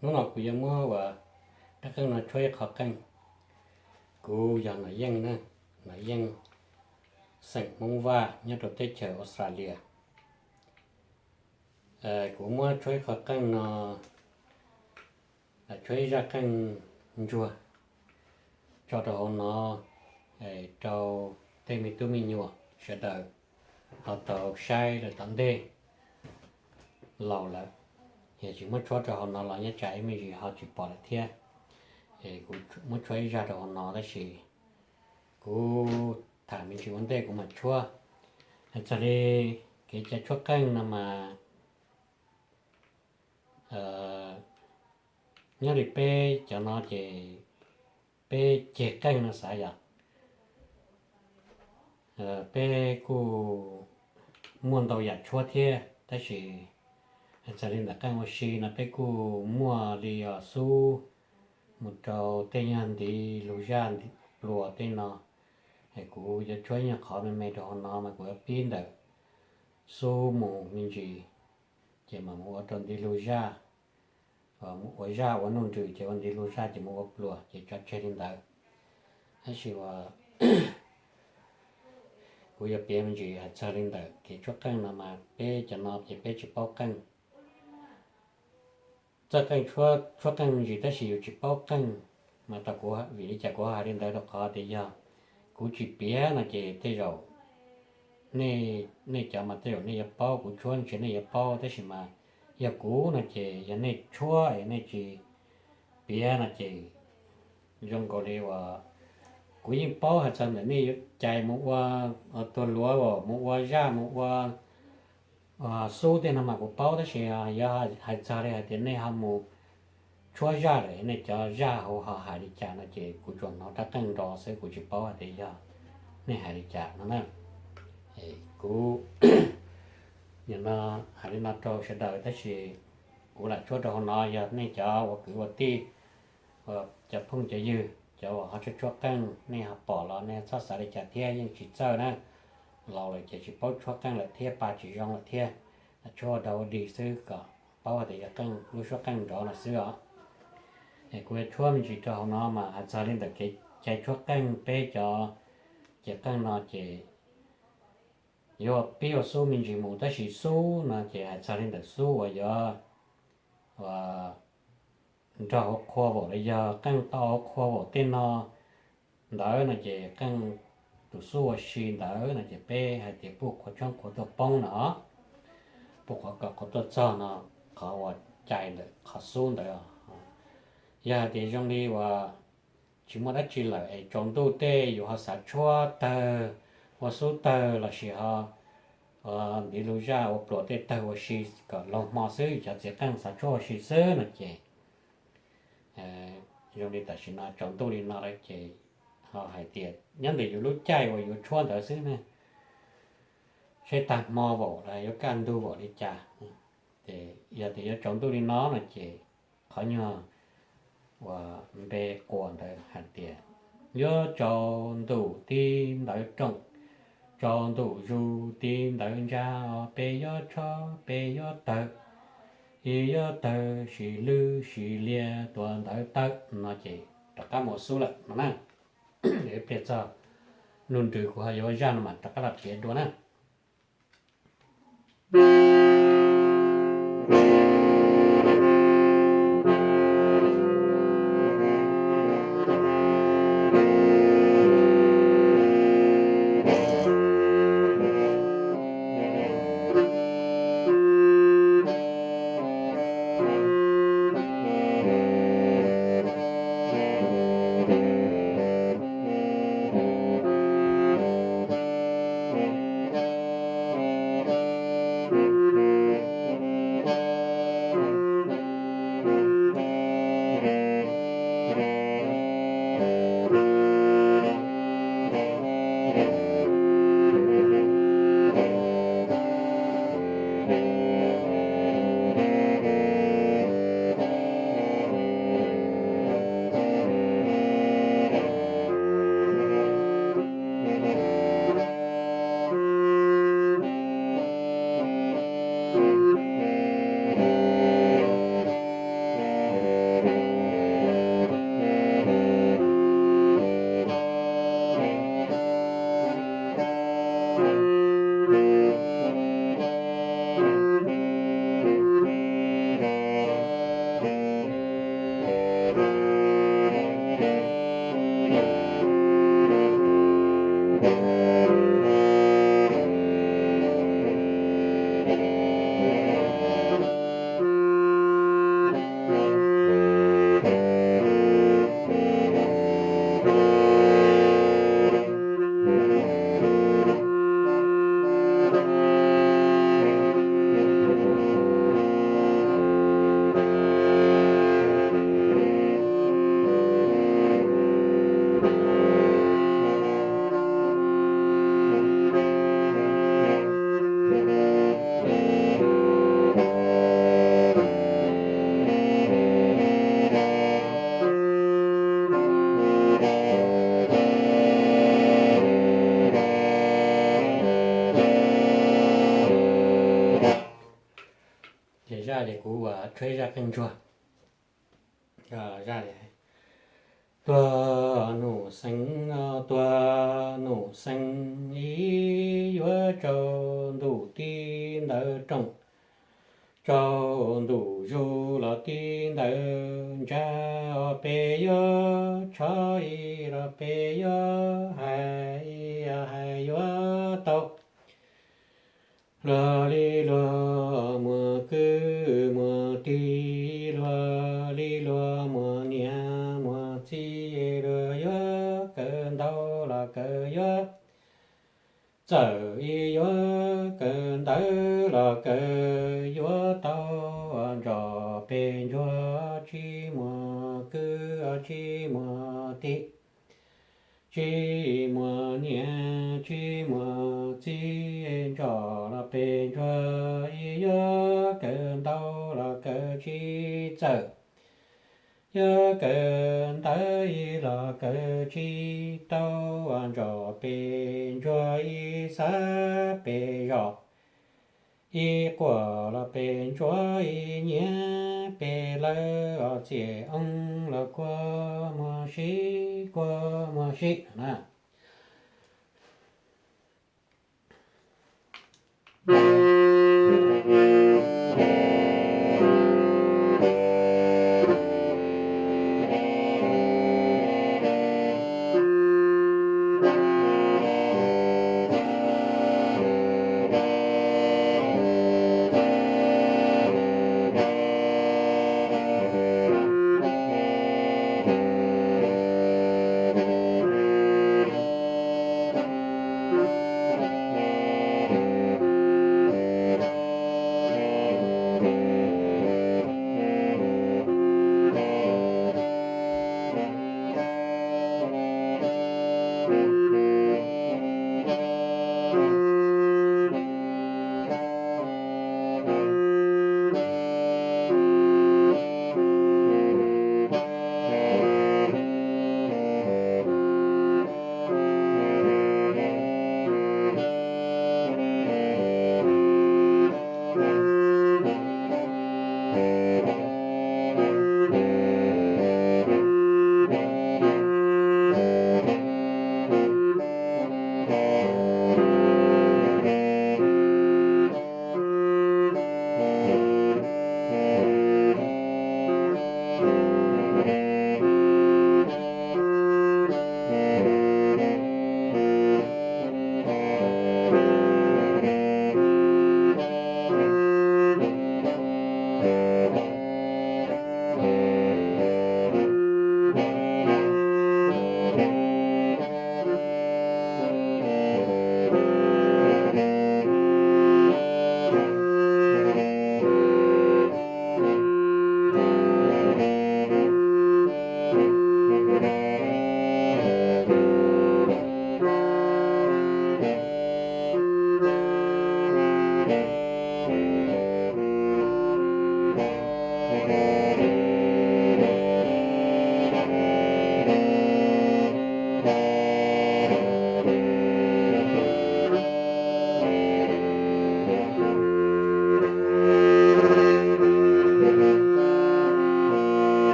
Hnub no kuv yuav muab ua rab qeej no tshuab ib qho qeej. Kuv yog Nom Yeej na, Nom Yeej, xeem Hmoob Vaj nyob rau teb chaws Australia. Kuv muab tshuab ib qho qeej no, tshuab ib zaj qeej ntsuag tso rau hauv no rau tej me tub me nyuam sawv daws ho tau saib lawm tom ntej laus lawm. Yog tsis muab tshuab rau hauv no los nyob tsam ib me ntsis ho tsis pom lawm thiab. Kuv muab tshuab ib zaj rau hauv no tab sis kuv tham me ntsis ua ntej kuv mam tshuab. Hais txog li kev cai tshuab qeej no mas nyob li peb cov no ces peb ceg qeej no xav yom, peb kuj muaj ntau yam tshuab thiab tab sis hais txog li ntawm qeej ua si no peb kuj muaj li os xub mus rau tej nyuag ntiv lug zaj pluas tej no. Kuv yuav tshuab ib nyuag qhov me me rau hauv no mas kuv yuav pib ntawm xub mus me ntsis, ces mam mus ua rau ntiv lug zaj, mus ua zaj ua nuj nrws ces ua ntiv lug zaj ces mus ua pluas ces tso tseg li ntawd. Tab sis uas kuv yuav piav me ntsis hais txog li ntawm kev tshuab qeej no mas peb cov no ces peb tsis paub qeej. Txawj qeej, tshuab qeej me ntsis tab sis yus tsis paub qeej, mas tau kuv, vim li cas kuv hais li ntawd rau qhov tias yog kuv tsis piav no ces tej zaum nej, nej cov mas tej zaum nej yuav paub, kuv tshuab ntshe nej yuav paub tab sis mas yog kuv no ces yog nej tshuab es nej tsis piav no ces zoo nkaus li uas kuv yeej paub hais txog ntawm nej cais mus ua tuag luav, mus ua zaj, mus ua xub tej no mas kuv paub tab sis yog hais txog li hais tias nej ho mus tshuab zaj lawm nej cov zaj hauv ho hais li cas no ces kuv tsuas hnov rab qeej nrov xwb, kuv tsis paub hais tias yog nej hais li cas no na. Kuv nim no hais li no rau sawv daws tab sis kuv lam tshuab rau hauv no, yog nej cov ua kwv ua tij, cov phooj cov ywg, cov uas ho tshuab tshuab qeej nej ho pom los nej txhob xav li cas thiab, yeej tsis txawj na. Laus lawm ces tsis paub tshuab qeej lawm thiab, pa tsis zoo lawm thiab, tshuab ua dog ua dig xwb kom paub hais tias yog qeej, lub suab qeej nrov no xwb os. Es kuv yuav tshuab me ntsis rau hauv no mas hais txog li ntawm kev cai tshuab qeej peb cov ces qeej no ces yuav pib ua xub me ntsis mus tab sis xub no ces hais txog li ntawm xub uas yuav nrog hauv qhua vaum los yog qeej tau hauv qhua vaum tej no ntawd no ces qeej tus xub ua si ntawd no ces peb hais tias puj qhuav tshoob qhuav tuaj poob no, puj qhuav kom qhuav tuaj txog no, qhov uas cais ntawm qhov xub ntawd. Yog hais tias zoo li uas tsis muaj dab tsi lawm es tsaus ntuj tej yus ho xav tshuab tawg, ua xub tawg lossis ho ntiv lug zaj ua pluas tej tawg ua si kom laug hmo xwb, cov txiv qeej xav tshuab ua si xwb no ces zoo li tam sim no tsaus ntuj li no lawm ces ho hais tias nyob ntawm yus lub caij uas yuav tshuab ntawd xwb ne, seb tag hmo vaum los yuav kaj ntug vaum li cas. Ces yog tias yuav tsaus ntuj li no no ces qhov nyuag uas npe quas ntawd hais tias yuav tsaus ntuj tib ntawd rooj, tsaus ntuj zus tib ntawd ntsa, peb yuav tshuab peb yuav tawg, ib yuav tawg sis lwj sis liaj tuav ntawv tawg no ces rov qab mus xub lawm no na. Ib pliag txog nuj nrws kuv ho yuav ua zaj no mas rov qab los piav dua na. Zaj li kuv ua tshuab zaj qeej ntsuag. Zaj li, tuag num xeev, tuag num xeev ib yuav tsaus ntuj tib ntawd rooj, tsaus ntuj zus los tib ntawd ntsa, peb yuav tshov ib los peb yuav hais, hais yuav tau. Luag li luag muag kwv muag tij, luag li luag muag niam muag txiv, luag yuav kawm ntau los kawm yuav txawm, ib yuav kawm ntawv los kawm yuav tau, nrog peb ntsuag tsis muag kwv tsis muag tij, tsis muag niam tsis muag txiv, nrog los peb ntsuag ib yuav kawm ntau los kawm tsis txawm, yuav kawm ntawv ib los kawm tsis tau, nrog peb ntsuag ib xav peb zos, ib quas los peb ntsuag ib nyiam, peb lawv os txiv oo los kua muag sib kua muag sib na.